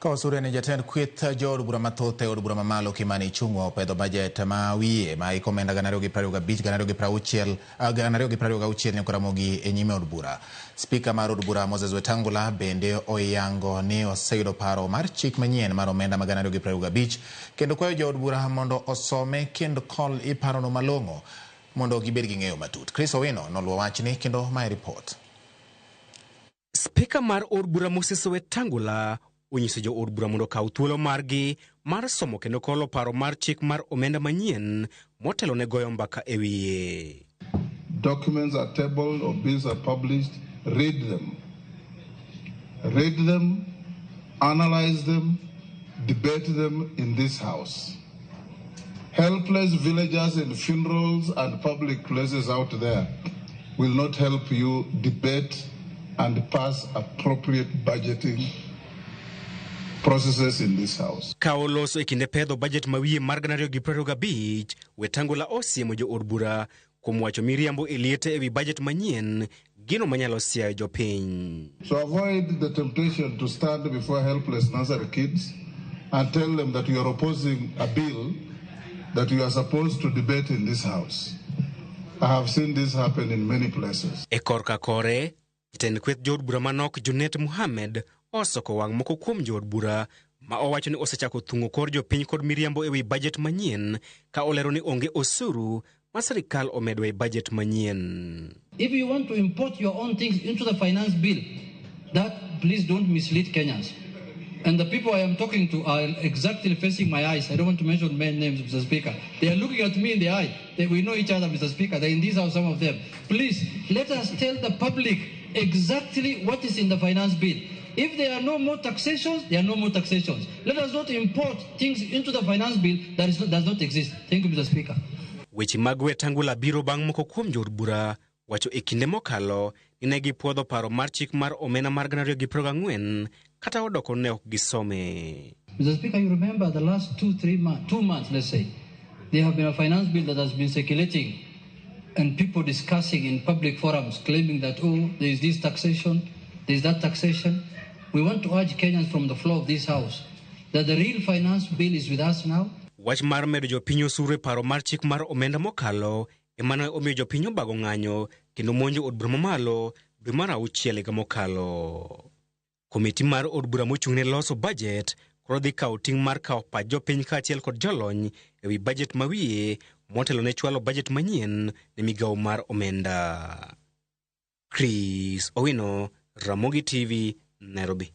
Ka wasure ni jatend kweth jood bura mathoth e od bura mamalo Kimani Ichung'wa opedho bajet ma wiye ma iko omenda 2025 2060 2026 nyaka Ramogi e nyime od bura. Spika mar od bura Moses Wetangula bende oyango ni oseyudo paro mar chik manyien mar omenda ma 2025 kendo kwayo jood bura mondo osome kendo kol iparono malong'o mondo gibed gi ng'eyo matut. Chris Owino noluwo wachni kendo mae ripot. Spika mar od bura Moses Wetangula onyiso jo od bura mondo okaw thuolo margi mar somo kendo kolo paro mar chik mar omenda manyien motelo ne goyo mbaka e wiye. Documents are tabled or bills are published, read them. Read them, analyze them, debate them in this house. Helpless villagers in funerals and public places out there will not help you debate and pass appropriate budgeting processes in this house. Ka oloso e kinde pedho bajet ma wiye mar 2025, Wetangula osiemo jo od bura kuom wacho miriambo e liete e wi bajet manyien, gino manyalo siayo jopiny. So avoid the temptation to stand before helpless nursery kids and tell them that you are opposing a bill that you are supposed to debate in this house. I have seen this happen in many places. E korka kore, jatend kweth jood bura manok Junet Mohammed osoko wang' moko kuom jood bura ma owacho ni osechako thung'o kor jopiny kod miriambo e wi bajet manyien ka olero ni onge osuru ma sirikal omedo e bajet manyien. If you want to import your own things into the finance bill, that please don't mislead Kenyans. And the people I am talking to are exactly facing my eyes. I don't want to mention men names, Mr. Speaker. They are looking at me in the eye. We know each other, Mr. Speaker. They're in this house, some of them. Please, let us tell the public exactly what is in the finance bill. If there are no more taxations, there are no more taxations. Let us not import things into the finance bill that does not exist. Thank you, Mr. Speaker. Weche mag Wetangula biro bang' moko kuom jood bura wacho e kinde mokalo ni ne gipuodho paro mar chik mar omenda mar 2024 kata odoko ne ok gisome. Mr. Speaker, you remember the last 2, 3 months, 2 months, let's say, there have been a finance bill that has been circulating and people discussing in public forums claiming that, oh, there is this taxation, there is that taxation. We want to urge Kenyans from the floor of this house that the real finance bill is with us now. Wach mar medo jopiny osuru e paro mar chik mar omenda mokalo ema ne omiyo jopiny obago ng'anyo kendo monjo od bura mamalo dwe mar auchiel higa mokalo. Komiti mar od bura mochung' ne loso bajet koro dhi kawo ting' mar kawo pach jopiny kaachiel kod jolony e wi bajet ma wiye motelo ne chwalo bajet manyien ne migawo mar omenda. Chris Owino, Ramogi TV, Nairobi.